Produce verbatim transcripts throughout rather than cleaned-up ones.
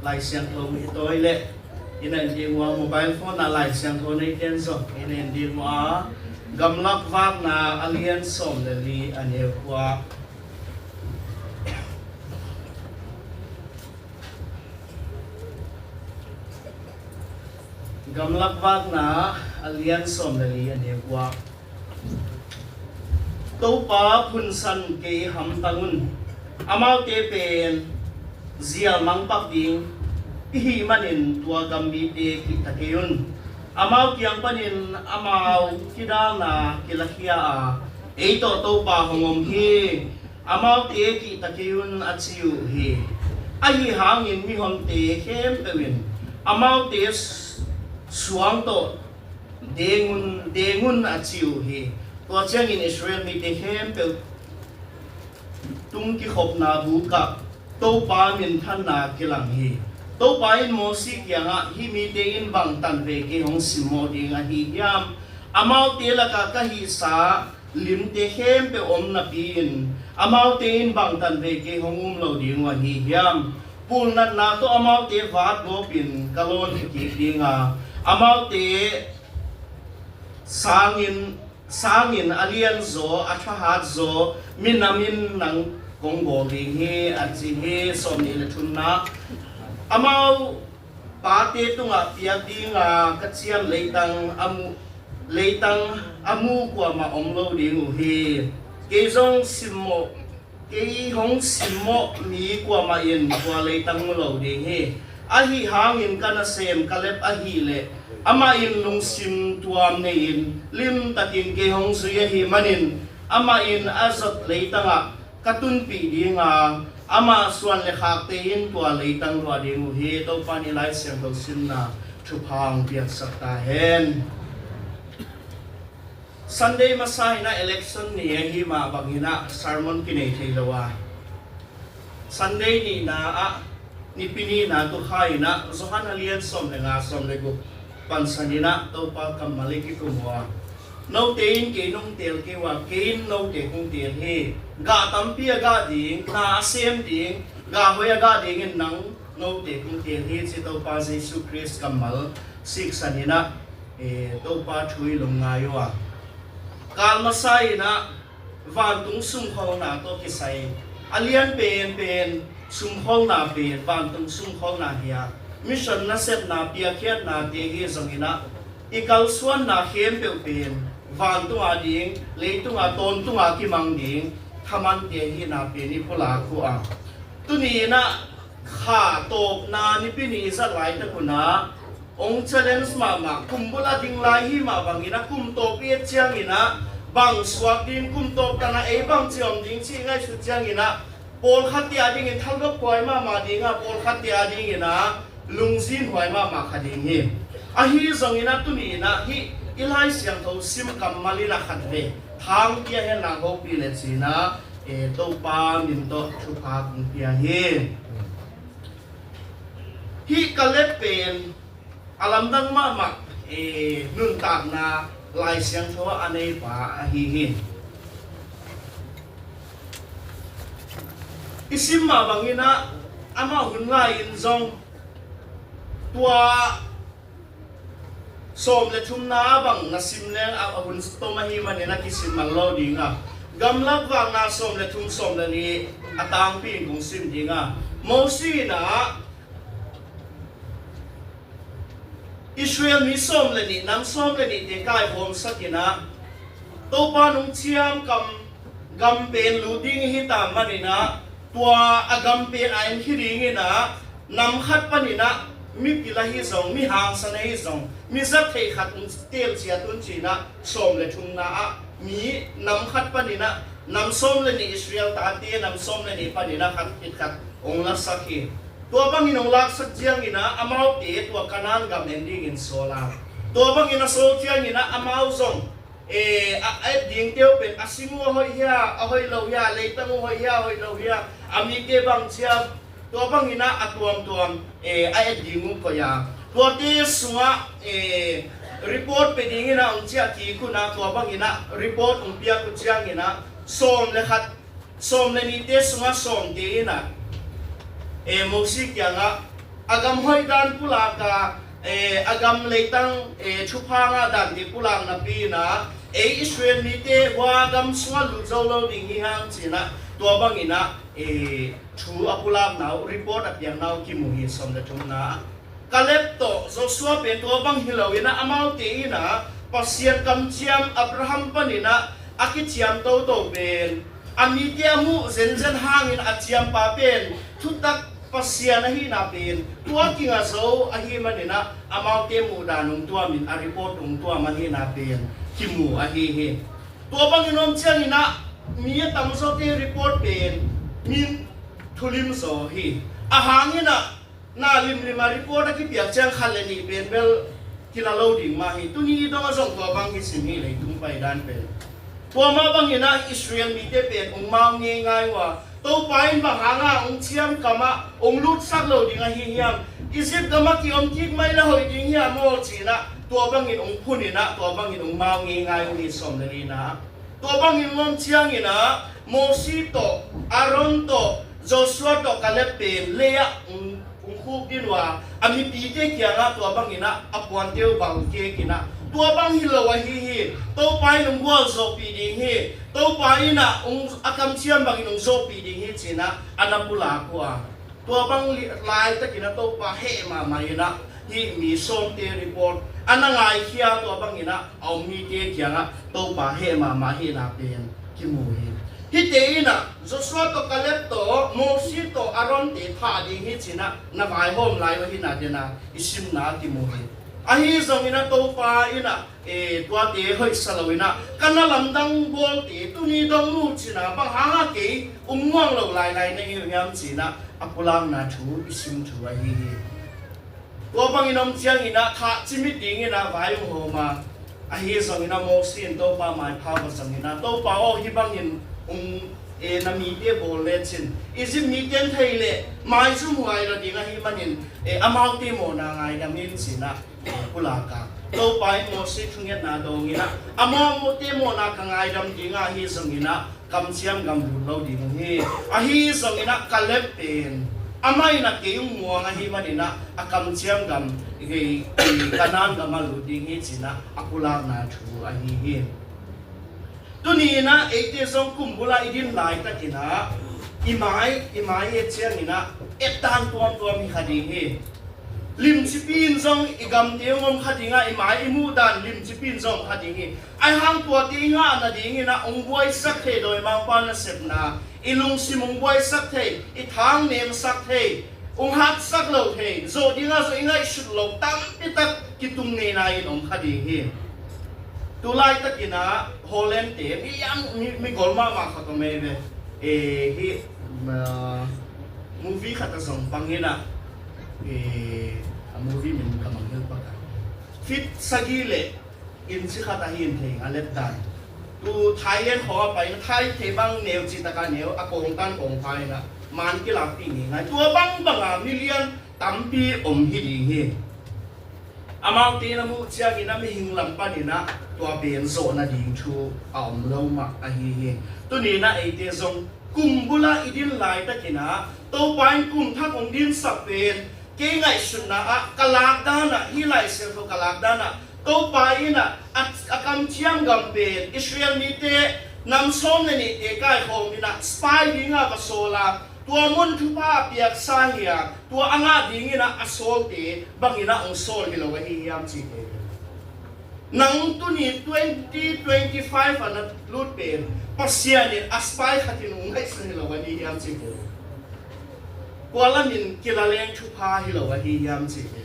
Lai Siangtho i tawi leh i na en ding uh a, mobile phone ah Lai Siangtho nei ten zong i na en ding uh a, Gamlak Vakna a lian sawm le li a neu kua. Gamlak Vakna a lian sawm le li a neu kua. Topa phunsan kei hamtang un. Amaute pen zial mangpak ding i hih manin tua gam mite kihta kei un. Amau kiang panin amau kidalna kilakhia a, ei tawh Topa hong om hi. Amaute kihta kei un a ci uh hi. Ahi hangin mihonte khempeuh in amaute suang tawh deng un, deng un a ci uh hi. Tua ciangin Israel mite khempeuh tung kikhopna bukah Topa minthanna kilang hi. Topa in Mosi kiangah, hih mite in bang tanvei kei hong simmawh ding ahi hiam? Amaute lakah ka hihsa limte khempeuh om napi-in amaute in bang tanvei kei hong um lo ding uh ahi hiam? Pulnatna tawh amaute vatgawpin ka lawn kik ding a, amaute sangin sangin a lianzaw, a thahatzaw minam in nang kong bawl ding hi, a ci hi. Sawmnih le thumna. Amau pate tungah piak dinga ka ciam leitang a mu, leitang a mu kuamah om lo ding uh hi. Kei zong simmawh Kei hong simmawh mi kuamah in tua leitang mu lo ding hi. Ahi hangin ka nasem Kaleb ahih leh amah in lungsim tuam nei-in limtakin kei hong zui ahih manin amah in a zat leitangah ka tunpih dinga, amah suan le khakte in tua leitang luah ding uh hi. Topa in i Lai Siangtho simna thupha hong piaksak ta hen. Sunday masa in ah election ni ahi mah bangin ah sermon kinei thei lo a, Sunday nihna ah, Nipi nihna tu kha in ah Johan a lian sawm le nga, sawm le guk pansan in ah Topa kammal i kikum uh a, note in kei nong teel kei uh a, kei in note kong teel hi. Gah tampi a gah ding, na a sem ding, gah hoih a gah dingin nang note kong teel hi, ci Topa Jesu Khrist kammal siksan in ah, eh, Topa thu i lungngai uh a. Kal masa in ah vantung sumkholna tawh kisai a lian penpen sumkholna pen vantung sumkholna hi a, mission nasepna piakkhiatnate hi zongin ah i kalsuanna khempeuh pen vantung a ding, leitung a tawntung a kimang ding thamante hihna pen i pulak uh a. Tuni in ah kha tawpna Nipi ni i zat laitak un ah hong challenge mahmah, kum bul a ding lai hi mah bangin ah kum tawp i et ciangin ah bang suak ding, kum tawp tan ah ei bangci om ding cih ngaihsut ciangin ah pawlkhatte a dingin thalgawp huai mahmah ding a, pawlkhatte a dingin ah lungzinhuai mahmah kha ding hi. Ahi zongin ah tuni in ah hih i Lai Siangtho sim kammal in ah khat vei thang pia hen lang hopih le cin ah, eh, Topa min tawh thupha kong pia hi. Hih Kaleb pen a lamdang mahmah, eh, nuntakna Lai Siangtho a neipa ahi hi. I sim mah bangin ah amah hun lai-in zong tua sawm le thumna ah bang na sim leng a, a hun tom ahi manin a kisim man lo ding a, Gamlak Vakna sawm le thum, sawm le nih a tangpi in kong sim ding a, Mosi in ah Israel mi sawm le nih, nam sawm le nihte kaihawmsak in ah Topa nung ciamkam gam pen lut ding hi ta manin ah tua a gam pen a en hi dingin ah nam khat panin ah mipil ahi zong, mi hangsan ahi zong, mi zat theih khat hong teel ciat un ci-in ah sawm le thumna ah mi nam khat panin ah nam sawm le nih, Israel tate nam sawm le nih panin ah khat khit khat hong lasak hi. Tua bangin hong laksak ciangin ah amaute tua Kanaan gam en dingin sawl a, tua bangin a sawl ciangin ah amau zong, eh, a, a et dingte uh pen a sing uh a hoih hia, a hoih lo hia, a leitang uh hoih hia, a hoih lo hia, a mite bang cia, tua bangin ah a tuamtuam, eh, a et ding uh koih a, tuate sungah, eh, report pia dingin ah hong ciah kik un ah, tua bangin ah report hong piak uh ciangin ah sawm le khat, sawm le nihte sungah sawmte in ah, eh, Mosi kiangah a gam hoih dan pulak a, eh, a gam leitang, eh, thupha ngah dante pulak napi in ah, ei Israel mite hua gam sungah lut zo lo ding hi hang ci-in ah, tua bangin ah, eh, thu a pulakna uh, report a piakna uh kimu hi. Sawm le thumna, Kaleb tawh Joshua pen tua bang hi lo in ah, amaute in ah Pasian kamciam Abraham panin ah a kiciam toto pen, a mite a muh zenzen hangin a ciampa pen thutak Pasian ahihna pen tua kingah zo ahih manin ah, amaute muhdan hong tuamin, a report hong tuam ahihna pen kimu ahi hi. Tua bangin om ciangin ah, mi a tamzawte report pen min thulim zaw hi. A hangin ah, na limlim a report a kipiak ciang khat le nih pen bel kila lo ding mah hi. Tuni i dong ah zong tua bang hi sim hi, leitung paidan pen. Tua mah bangin ah Israel mite pen hong mau ngeingai uh a, Topa in bang hangah hong ciamkam ah hong lutsak lo ding ahi hiam? Egypt gam ah ki-om kik mai le hoih ding hiam aw ci-in ah, tua bangin hong phun in ah, tua bangin hong mau ngeingai uh hi. Sawm le lina, tua bangin om ciangin ah, Mosi tawh, Aaron tawh, Joshua tawh Kaleb pen lei ah hong, hong khukdin uh a, a mipite kiangah tua bangin ah a puante uh bang kekin ah, tua bang hi lo ahi hi. Topa in hong gualzawhpih ding hi. Topa in ah hong, a kamciam bangin hong zawhpih ding hi ci-in ah a na pulak uh a, tua bang li-, laitakin ah Topa heh mahmah in ah, hih mi sawmte report a na ngaikhia, tua bangin ah a om mite kiangah Topa heh mahmah ahihna pen kimu hi. Hihte in ah Joshua tawh Kaleb tawh Mosi tawh Aaronte thah ding hi ci-in ah na vaihawm lai uh ahihna den ah i simna ah kimu hi. Ahi zongin ah Topa in ah, eh, tuate hoihsa lo in ah, ka na lamdang bawlte tuni dong uh ci-in ah, bang hangah kei hong muang lo lailai na hi uh hiam ci-in ah a pulakna thu i sim thu ahi hi. Tua bangin om ciangin ah thah cimit dingin ah vai hong hawm a, ahi zongin ah Mosi in Topa maipha va zongin ah, Topa aw, hih bangin hong, eh, na mite bawl lecin, Egypt mite in thei leh maizumhuai lo ding ahih manin, eh, amaute mawhna ngaidam in ci-in ah pulak a, Topa in Mosi thungetna dawngin ah, amaute mawhna ka ngaidam ding a, ahi zongin ah kamciam gam lut lo ding uh hi. Ahi zongin ah Kaleb pen, amah in ah kei hong muang ahih manin ah a kamciam gam, kei, kei Kanaan gam ah lut ding hi ci-in ah a pulakna thu ahi hi. Tuni in ah eite zong kum bul ah i din laitakin ah, i mai, i mai i et ciangin ah etdan tuamtuam hi kha ding hi. Limcipi in zong i gamte hong om kha ding a, i mai i muhdan limcipi in zong om kha ding hi. Ahi hang tuate i ngah nadingin ah hong buaisak thei, dawimangpa nasepna, i lungsim hong buaisak thei, i tha hong nemsak thei, hong hatsak lo thei, zawh dingah zawh i ngaihsut lo tampi tak kitung ngeina in om kha ding hi. Tu laitakin ah Holland te, mi lian, mi, mi gol mahmah khat om ei ve. Eh, hih, ah, movie khat ah zong pang in ah, eh, a movie min ka mangngilh pak a, feet sagih le inch khat ahi in thei, a letdan. Tu Thailand khawng ah pai in ah, Thai te bang neu cih tak a neu, a kawngtan kawngpa in ah man kilakpih ngeingai. Tua bangbang a mi lian tampi om hi ding hi. Amaute na muh ciangin ah mihing lam panin ah tua pen zawh nading thu a om lo mah ahi hi. Tuni in ah eite zong kum bul ah i din laitakin ah, Topa in kum thak hong dinsak pen, kei ngaihsutna ah, ka lakdan ah, hih Lai Siangtho ka lakdan ah, Topa in ah, a, a kamciam gam pen, Israel mite nam sawm le nihte kaikhawm in ah spy dingah va sawl a, tua mun thupha a piaksa hi a, tua a ngah dingin ah a sawlte bangin ah hong sawl hi lo ahi hiam cih te. Nang tuni twenty twenty-five ah na lut pen, Pasian in a spy khat in hong ngaihsun hi lo ahi hiam cih te. Kua lamin kila leng thupha hi lo ahi hiam cih te.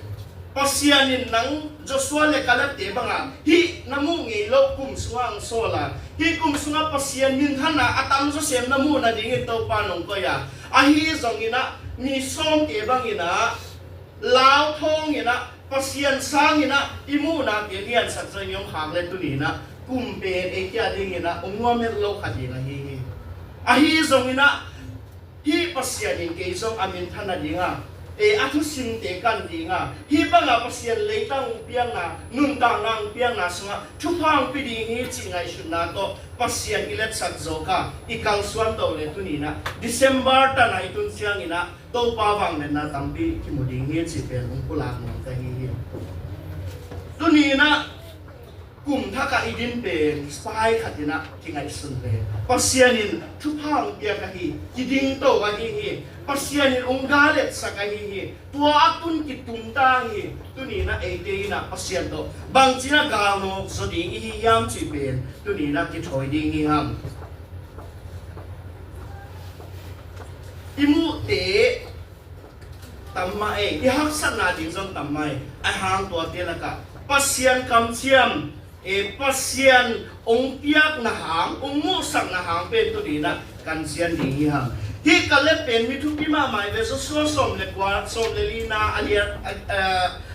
Pasian in nang Joshua le Kaleb te bangah hih na muh ngei loh kum sungah hong sawl a, hih kum sungah Pasian minthanna a tamzaw sem na muh nadingin Topa in hong koih a, ahi zongin ah mi sawmte bangin ah lau thawngin ah, Pasian sangin ah i muhna pen i ansak zaw in i om khak leh, tuni in ah kum pen ei kia dingin ah hong nuam het lo kha ding ahi hi. Ahi zongin ah hih Pasian in kei zong a minthan nading a, e, a thusimte kan ding a, hih bangah Pasian leitang hong piakna, nuntakna hong piakna sungah thupha hong pia ding hi cih ngaihsutna tawh Pasian i letsak zawk a, i kalsuan to le tuni-in ah December tan ah i tun ciangin ah Topa vangliatna tampi kimu ding hi cih pen hong pulak nuam ka hi hi. Tuni-in ah kum thak ah i din pen spy khat in ah kingaihsun ve. Pasian in thupha hong piak ahi, kiding to ahi hi. Pasian in hong galetsak ahi hi. Tua a tun kitum ta hi. Tuni-in ah eite in ah Pasian tawh bangci-in ah galnawk zaw ding i hi hiam cih pen tuni-in ah kithawi ding hi hang. I muhte tam mah ei, i haksatna ding zong tam mah ei. Ahi hang tuate lakah Pasian kamciam, e, Pasian hong piakna hang, hong muhsakna hang pen tuni-in ah kan cian ding hi hang. Hih Kaleb pen mi thupi mahmah hi ve. Joshua sawm le kua, sawm le lina a lian, a, a,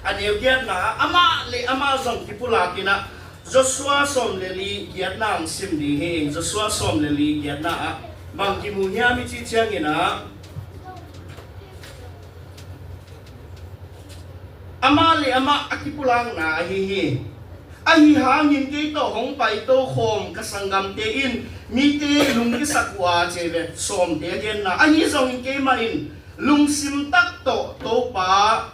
a neu giatna ah amah le amah zong kipulak in ah Joshua sawm le li giatna hong sim ding hi. Joshua sawm le li giatna ah bang kimu hiam i cih ciangin ah amah le amah a kipulakna ahi hi. Ahi hangin kei tawh hong paito khawm ka sanggamte in mite lung kisak uh a, ci hi ve. Sawmte a genna ahi zongin keimah in lungsim tak tawh Topa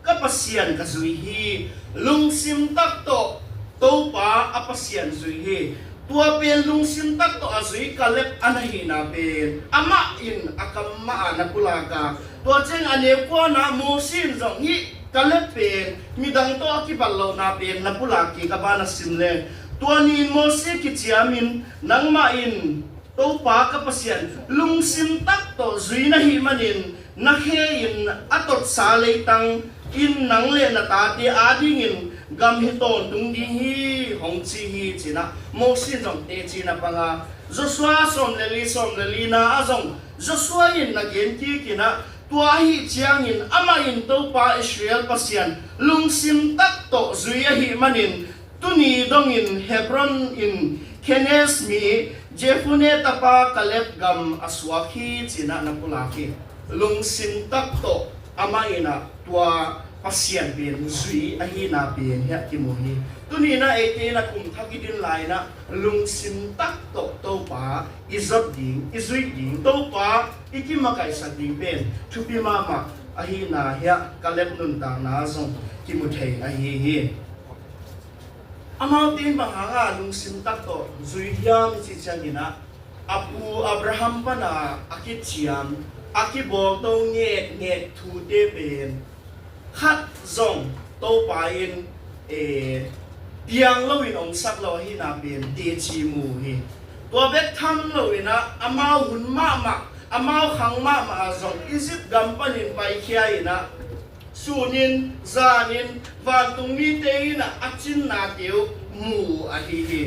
ka Pasian ka zui hi. Lungsim tak tawh Topa a Pasian zui hi. Tua pen lungsim tak tawh a zui Kaleb a na hihna pen amah in a kam mah a na pulak a, tua ciang a neu kuana Mosi in zong hih Kaleb pen midang tawh a kibat lohna pen na pulak kik a, bang a sim leh tua ni-in Mosi kiciamin nangmah in Topa ka Pasian lungsim tak tawh zui na hih manin na khe in a totsa leitang in nang le na tate adingin gam hi tawntung ding hi, hong ci hi, ci-in ah Mosi in zong teci-in a pang a. Joshua sawm le li, sawm le lina ah zong Joshua in na gen kik in ah tua ahih ciangin amah in Topa Israel Pasian lungsim tak tawh zui ahih manin tuni dongin Hebron in Kenez mi Jephunneh tapa Kaleb gam a suak hi, ci-in ah na pulak hi. Lungsim tak tawh amah in ah tua Pasian pen zui ahihna pen hiah kimu hi. Tuni-in ah eite in ah kum thak i din lai-in ah lungsim tak tawh Topa i zot ding, i zuih ding, Topa i kimakaihsak ding pen thupi mahmah ahihna hiah Kaleb nuntakna zong kimu thei ahi hi. Amaute in bang hanga lungsim tak tawh zui hiam i cih ciangin ah a pu Abraham pana a kiciam, a kibawlto ngetnget thute pen khat zong Topa in, eh, piang loin omsak lo ahihna pen teci mu uh hi. Tua bek tham loin ah amau hun mahmah, amau khang mahmah ah zong Egypt gam panin paikhia in ah sunin zanin vantung mite in ah a cinnate uh mu uh ahi hi.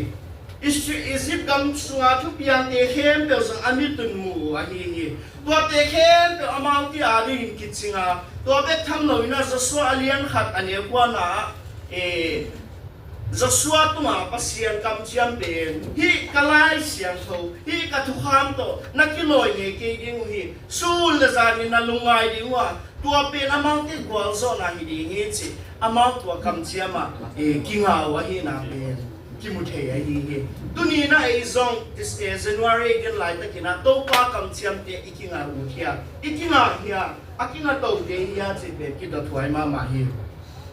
Egypt gam sunga thupiangte khempeuh zong a mit un mu uh ahi hi. Tuate khempeuh amaute adingin kicing a, tua bek tham loin ah Joshua a lian khat a neu kuana ah, eh, Joshua tunga Pasian kamciam pen hih ka Lai Siangtho, hih ka thukham tawh na kilawi ngei kei ding uh hi. Sun le zanin na lungngai ding uh a, tua pen amaute gualzawhna hi ding hi, ci amau tua kamciam ah, eh, kinga uh ahihna pen kimu thei ahi hi. Tuni-in ah ei zong, eh, January i din laitakin ah Topa kamciamte i kinga uh hia, i kinga hia, a kinga tote hia cih pen kidothuai mahmah hi.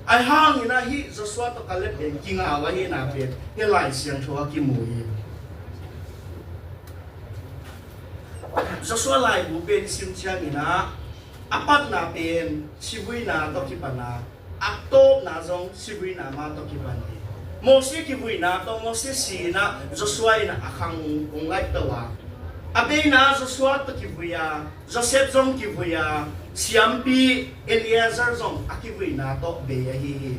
Ahi hangin ah hih Joshua tawh Kaleb pen kinga uh ahihna pen hih Lai Siangtho ah kimu hi. Joshua laibu pen i sim ciangin ah a patna pen sivuina tawh kipan a, a tawpna zong sivuina mah tawh kipan hi. Mosi kivuina tawh, Mosi si-in ah Joshua in ah a khang hong laih to a, a beina Joshua tawh kivui a, Joseph zong kivui a, siampi Eleazar zong a kivuina tawh bei ahi hi.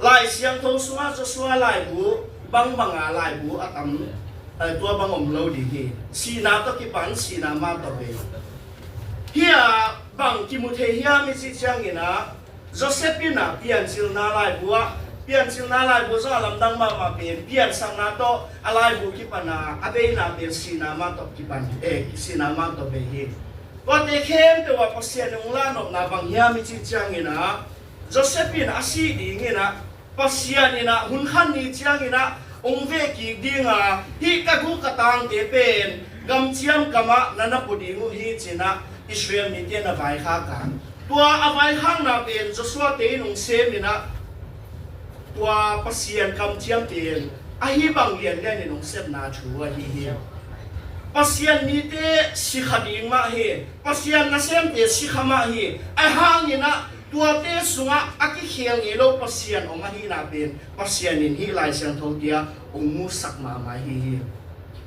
Lai Siangtho sungah Joshua laibu bangbanga laibu a tam, eh, tua bang om lo ding hi. Sihna tawh kipan, sihna mah tawh bei. Hih ah bang kimu thei hiam i cih ciangin ah Joseph in ah Piancilna laibu ah, Piancilna laibu zong a lamdang mahmah pen piansakna tawh a laibu kipan a, a beina pen sihna mah tawh kipan, eh, sihna mah tawh bei hi. Tuate khempeuh ah Pasian in hong lahnopna bang hiam i cih ciangin ah, Joseph in a sih dingin ah, Pasian in ah hun khat ni ciangin ah hong veh kik ding a, hih ka guh ka tangte pen gamciam kamah na na pua ding uh hi ci-in ah Israel mite na vaikhak a. Tua a vaikhakna pen Joshua te in hong sem in ah, tua Pasian kamciam pen ahi bang lianlian in hong sepna thu ahi hi. Pasian mite si kha ding mah hi. Pasian nasemte si kha mah hi. Ahi hangin ah tuate sungah a kikhel ngei lo Pasian om ahihna pen Pasian in hih Lai Siangtho te ah hong musak mahmah ahi hi.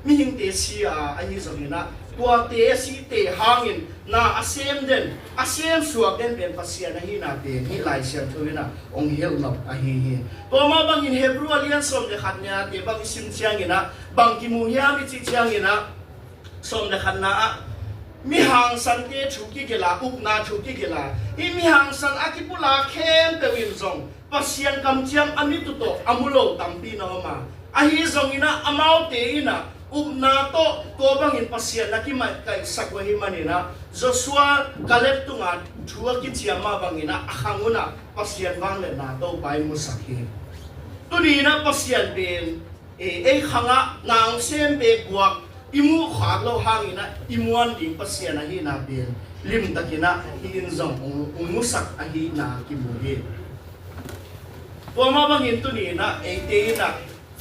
Mihingte si a, ahi zongin ah tuate a sihte hangin na a sem den, a sem suak den pen Pasian ahihna pen hih Lai Siangtho in ah hong hilh nop ahi hi. Tua mah bangin Hebrew a lian sawm le khat na te bang i sim ciangin ah bang kimu hiam i cih ciangin ah, sawm le khatna ah, mi hangsante thu kigelh a, upna thu kigelh a, hih mi hangsan a kipulak khempeuh in zong Pasian kamciam a mit uh tawh a mu lo tampi na om a, ahi zongin ah amaute in ah upna tawh tua bangin Pasian na kimakaihsak uh ahih manin ah, Joshua Kaleb tungah thu a kiciam mah bangin ah a khang un ah Pasian vangliatna Topa in musak hi. Tuni in ah Pasian pen, e, ei khangah na hong sem bek guak i muh khak loh hangin ah i muan ding Pasian ahihna pen limtakin ah hih in zong hong, hong musak ahihna kimu hi. Tua mah bangin tuni in ah eite in ah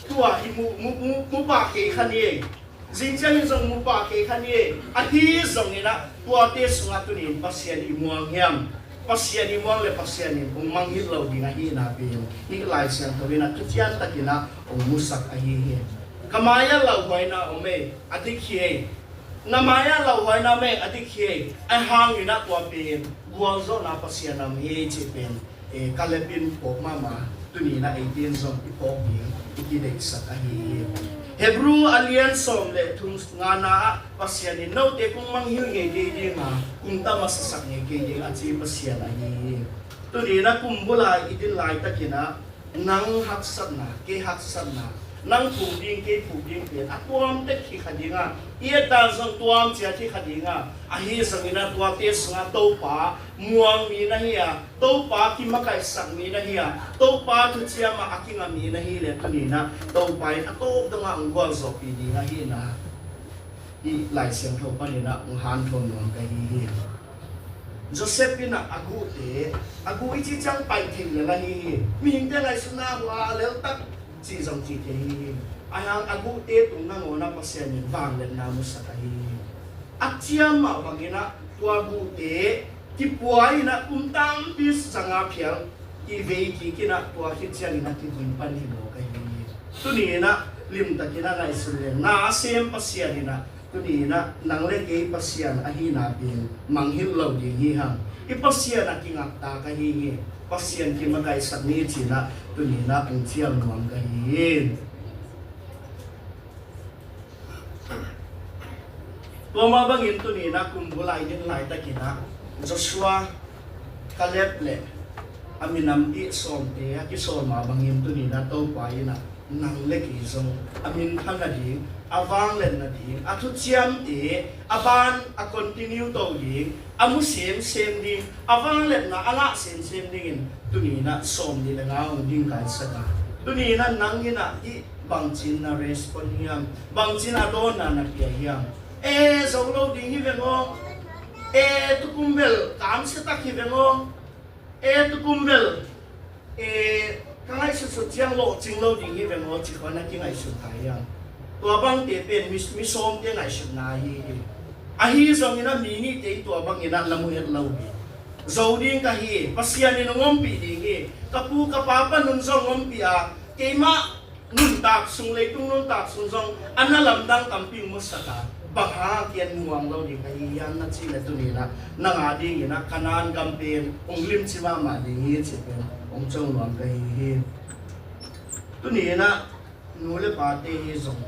tua i mu, mu, mu, mu pah kei kha ni ei. Zing ciangin zong mu pah kei kha ni ei. Ahi zongin ah tuate sungah tuni in Pasian i muang hiam? Pasian i muang le Pasian in hong mangngilh lo ding ahihna pen hih Lai Siangtho in ah thucian takin ah hong musak ahi hi. Ka mai-ah lauhuaina om ei, a dik hi ei. Na mai-ah lauhuaina om ei, a dik hi ei. Ahi hangin ah tua pen gualzawhna Pasian a om hi ei cih pen, e, Kaleb in phawk mahmah, tuni in ah eite in zong i phawk ding i kideihsak ahi hi. Hebrew a lian sawm le thum ngana ah Pasian in note kong mangngilh ngei kei ding a, kong ta masasak ngei kei ding a ci Pasian ahi hi. Tuni in ah kum bul a i din laitakin ah nang haksatna, kei haksatna, nang phuk ding, kei phuk ding pen a tuam tek hi kha ding a, i et dan zong tuam ciat hi kha ding a, ahi zongin ah tuate sungah Topa muang mi na hi a, Topa kimakaihsak mi na hi a, Topa thuciam ah a kingah mi na hi leh tuni in ah Topa in a tawp dongah hong gualzawhpih ding ahihna hih Lai Siangtho panin ah hong hanthawn nuam ka hi hi. Joseph in ah a guhte, a guh i cih ciang paih theih lel ahi hi. Mihingte ngaihsutna hua lel tak cih zong ci thei hi. Ahi hang a guhte tung nangawn ah Pasian in vangliatna musak ahi hi. A ciam mah bangin ah tua guhte kipua in ah kum tampi zanga phial kivei kik in ah tua khit ciangin ah kivui pan hi mawk ahi hi. Tuni in ah limtakin ah ngaihsun leng, na a sem Pasian in ah tuni in ah nang le kei Pasian ahihna pen mangngilh lo ding hi hang. I Pasian a kingaktak ahi hi. Pasian kimakaihsak ni ci-in ah tuni in ah hong cial nuam ka hi hi. Tua mah bangin tuni in ah kum bul a i din laitakin ah Joshua, Kaleb le a minam i sawmte a kisawl mah bangin tuni in ah Topa in ah nang le kei zong a minthanna ding, a vangliatna ding, a thuciamte a ban a continue to ding, a mu semsem ding, a vangliatna a ngah semsem dingin tuni in ah sawmnih le nga hong dingkaisak a. Tuni in ah nang in ah hih bangci-in na respond hiam? Bangci-in a dawnna na pia hiam? E, zo lo ding hi veng aw. E, tukum bel kamsia tak hi veng aw. E, tukum bel, e, ka ngaihsutsut ciang lawhcing lo ding hi veng aw, ci khawng na kingaihsun ta hiam? Tua bangte pen mi, mi sawmte ngaihsutna ahi hi. Ahi zongin ah mi nihte in tua bangin ah na mu het lo hi. Zo ding ka hi, Pasian in hong ompih ding hi. Ka pu ka pa panun zong ompih a, keimah nuntak sung, leitung nuntak sung zong a na lamdang tampi hong musak a, bang hang kian nuam lo ding ka hi hiam na cih leh tuni in ah nang a dingin ah Kanaan gam pen hong limci mahmah ding hi cih pen hong co nuam ka hi hi. Tuni in ah nu le pate hi zong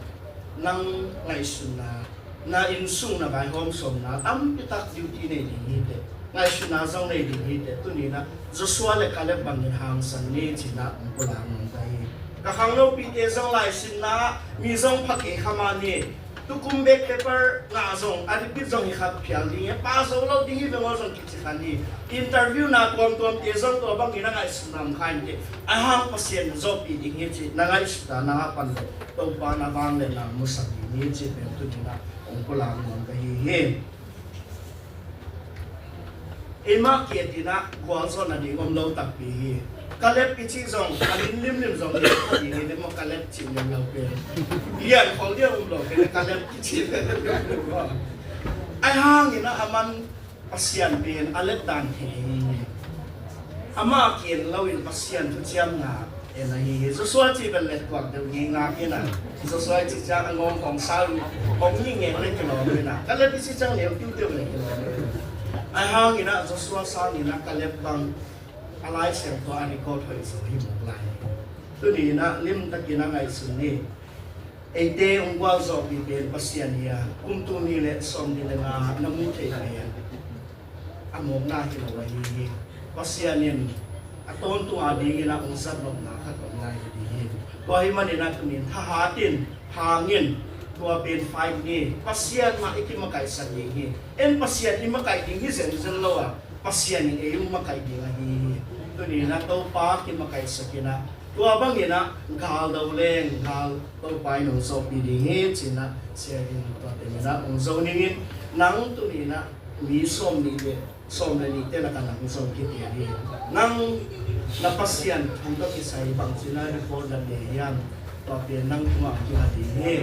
nang ngaihsunna, na innsung na vaihawm sawmna tampi tak duty nei ding hi teh, ngaihsunna zong nei ding hi teh. Tuni in ah Joshua le Kaleb bangin hangsan ni ci-in ah hong pulak nuam ka hi. Ka khanglopite zong laisinna ah mi zong pha kei kha mah ni. Tukum bek paper ngah zong a repeat zong hi khat phial ding hi, pass zo lo ding hi veng aw zong kici khan hi. Interview na tuamtuamte zong tua bangin a ngaihsutna om kha inteh. Ahi hang Pasian in zawhpih ding hi cih na ngaihsut a, na ngah pan lo Topa in a vangliatna musak ding hi cih pen tuni-in ah hong pulak nuam ka hi hi. Eimah kiat in ah gualzawhna ding om lo takpi hi. Kaleb i cih zong a min limlim zong hi kha ding hi, ding maw, Kaleb cih limlo pen. Lian khol lian um lo pen Kaleb kici pen. Ahi hangin ah aman Pasian pen a let dan thei hi. Amah a kiat lo in Pasian thuciamna en ahi hi. Joshua cih bel let tuak deuh hi ngak in ah. Joshua i cih ciang a ngawng hong sa uh, hong nyi ngek le kilawm in ah. Kaleb i cih ciang neu tiuteu le kilawm in ah. Ahi hangin ah Joshua sangin ah Kaleb bang a Lai Siangtho a record hoih zo hi mawk lai. Tuni-in ah limtakin a ngaihsun ni. Eite hong gualzawhpih pen Pasian hi a, kum tul nih le sawmnih le nga na muh theih pen a mawkna hi lo ahi hi. Pasian in a tawntung a dingin ah hong zatnopna khat om lai hi ding hi. Tua ahih manin ah tuni-in thahat in, hang in, tua pen fight ni. Pasian mah i kimakaihsak ding hi. En Pasian i makaih ding hi zenzen lo a, Pasian in ei hong makaih ding ahi hi. Tuni-in ah Topa kimakaihsak in ah, tua bangin ah gal do leng gal Topa in hong zawhpih ding hi ci-in ah Sia in tua teng in ah hong zo ning in, nang tuni-in ah mi sawm nih le sawm le nihte lakah nang zong kitial hi. Nang na Pasian thu tawh kisai bangci-in ah record la leh hiam, tua pen nang tungah hong kila ding hi.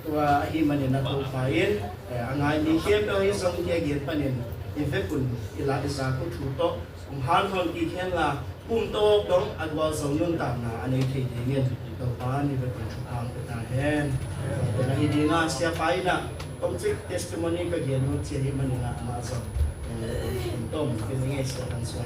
Tua ahih manin ah Topa in, eh, a ngai mi khempeuh ahi zong, hih a gen panin i vekun i la i zak uh thu tawh hong hanthawn kik hen la, kum tawp dong a gualzo nuntakna a nei thei dingin Topa in i vekun thupha hong pia ta hen. Tua pen ahi ding a, Siapa in ah tomcik testimony ka gen uh ci ahih manin ah amah zong, eh, kum tawm pen i ngeisa tan suak